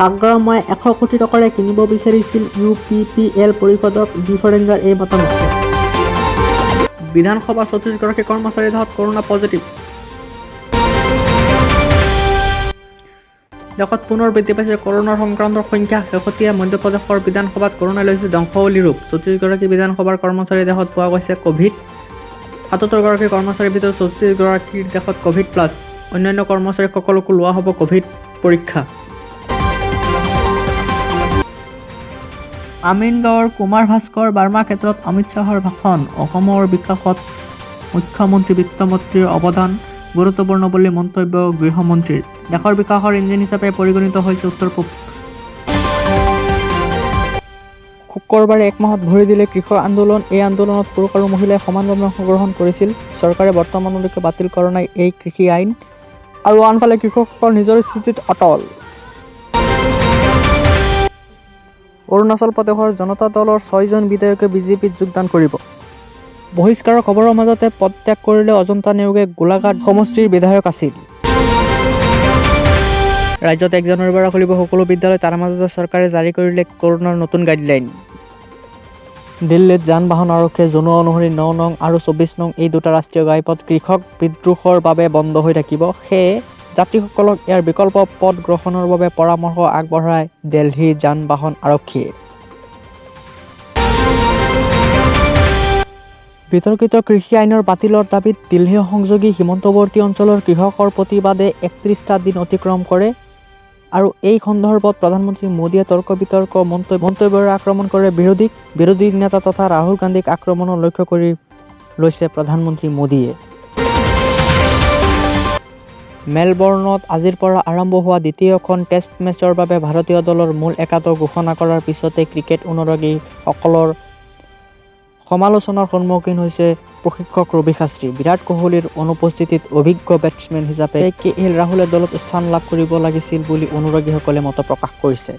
হাগ্ৰামাই 100 কোটি টকাৰে কিনিব বিচাৰিছিল ইউ পি পি এল পৰিষদক, ডিফেণ্ডাৰৰ এই মতামত। বিধানসভা 34গৰাকী কৰ্মচাৰীৰ দেহত কৰোনা পজিটিভ। দেশত পুনৰ বৃদ্ধি পাইছে কৰোনাৰ সংক্ৰান্তৰ সংখ্যা। শেহতীয়া মধ্যপ্ৰদেশৰ বিধানসভাত কৰোনাই লৈছে ধ্বংসাৱলী ৰূপ। 34গৰাকী বিধানসভাৰ কৰ্মচাৰীৰ দেহত পোৱা গৈছে কভিড। 77গৰাকী কৰ্মচাৰীৰ ভিতৰত 34গৰাকীৰ দেহত কভিড প্লাছ। অন্যান্য কৰ্মচাৰীসকলকো লোৱা হ'ব কভিড পৰীক্ষা। আমিনগাঁৱৰ কুমাৰ ভাস্কৰ বাৰ্মা ক্ষেত্ৰত অমিত শ্বাহৰ ভাষণ। অসমৰ বিকাশত মুখ্যমন্ত্ৰী, বিত্তমন্ত্ৰীৰ অৱদান গুৰুত্বপূৰ্ণ বুলি মন্তব্য গৃহমন্ত্ৰীৰ। দেশৰ বিকাশৰ ইঞ্জিন হিচাপে পৰিগণিত হৈছে উত্তৰ-পূব। শুকুৰবাৰে এক মাহত ভৰি দিলে কৃষক আন্দোলন। এই আন্দোলনত পুৰুষ আৰু মহিলাই সমানভাৱে অংশগ্ৰহণ কৰিছিল। চৰকাৰে বৰ্তমানলৈকে বাতিল কৰা নাই এই কৃষি আইন। আৰু আনফালে কৃষকসকল নিজৰ স্থিতিত অটল। অৰুণাচল প্ৰদেশৰ জনতা দলৰ ছয়জন বিধায়কে বিজেপিত যোগদান কৰিব। বহিষ্কাৰৰ খবৰৰ মাজতে পদত্যাগ কৰিলে অজন্তা নেওগে, গোলাঘাট সমষ্টিৰ বিধায়ক আছিল। ৰাজ্যত 1 জানুৱাৰীৰ পৰা খুলিব সকলো বিদ্যালয়। তাৰ মাজতে চৰকাৰে জাৰি কৰিলে কৰোনাৰ নতুন গাইডলাইন। দিল্লীত যান-বাহন আৰক্ষীয়ে জনোৱা অনুসৰি ন নং আৰু 24 নং এই দুটা ৰাষ্ট্ৰীয় ঘাইপথ কৃষক বিদ্ৰোহৰ বাবে বন্ধ হৈ থাকিব। সেয়ে যাত্ৰীসকলক ইয়াৰ বিকল্প পথ গ্ৰহণৰ বাবে পৰামৰ্শ আগবঢ়ায় দিল্লী যান-বাহন আৰক্ষীয়ে। বিতৰ্কিত কৃষি আইনৰ বাতিলৰ দাবীত দিল্লী সংযোগী সীমান্তৱৰ্তী অঞ্চলৰ কৃষকৰ প্ৰতিবাদে 31টা দিন অতিক্ৰম কৰে আৰু এই সন্দৰ্ভত প্ৰধানমন্ত্ৰী মোদীয়ে তৰ্ক-বিতৰ্ক মন্তব্যৰে আক্ৰমণ কৰে বিৰোধীক। বিৰোধী নেতা তথা ৰাহুল গান্ধীক আক্ৰমণৰ লক্ষ্য কৰি লৈছে প্ৰধানমন্ত্ৰী মোদীয়ে। মেলবৰ্ণত আজিৰ পৰা আৰম্ভ হোৱা দ্বিতীয়খন টেষ্ট মেচৰ বাবে ভাৰতীয় দলৰ মূল একাদশ ঘোষণা কৰাৰ পিছতে ক্ৰিকেট অনুৰাগীসকলৰ সমালোচনাৰ সন্মুখীন হৈছে প্ৰশিক্ষক ৰবি শাস্ত্ৰী। বিৰাট কোহলীৰ অনুপস্থিতিত অভিজ্ঞ বেটছমেন হিচাপে কে এল ৰাহুলে দলত স্থান লাভ কৰিব লাগিছিল বুলি অনুৰাগীসকলে মত প্ৰকাশ কৰিছে।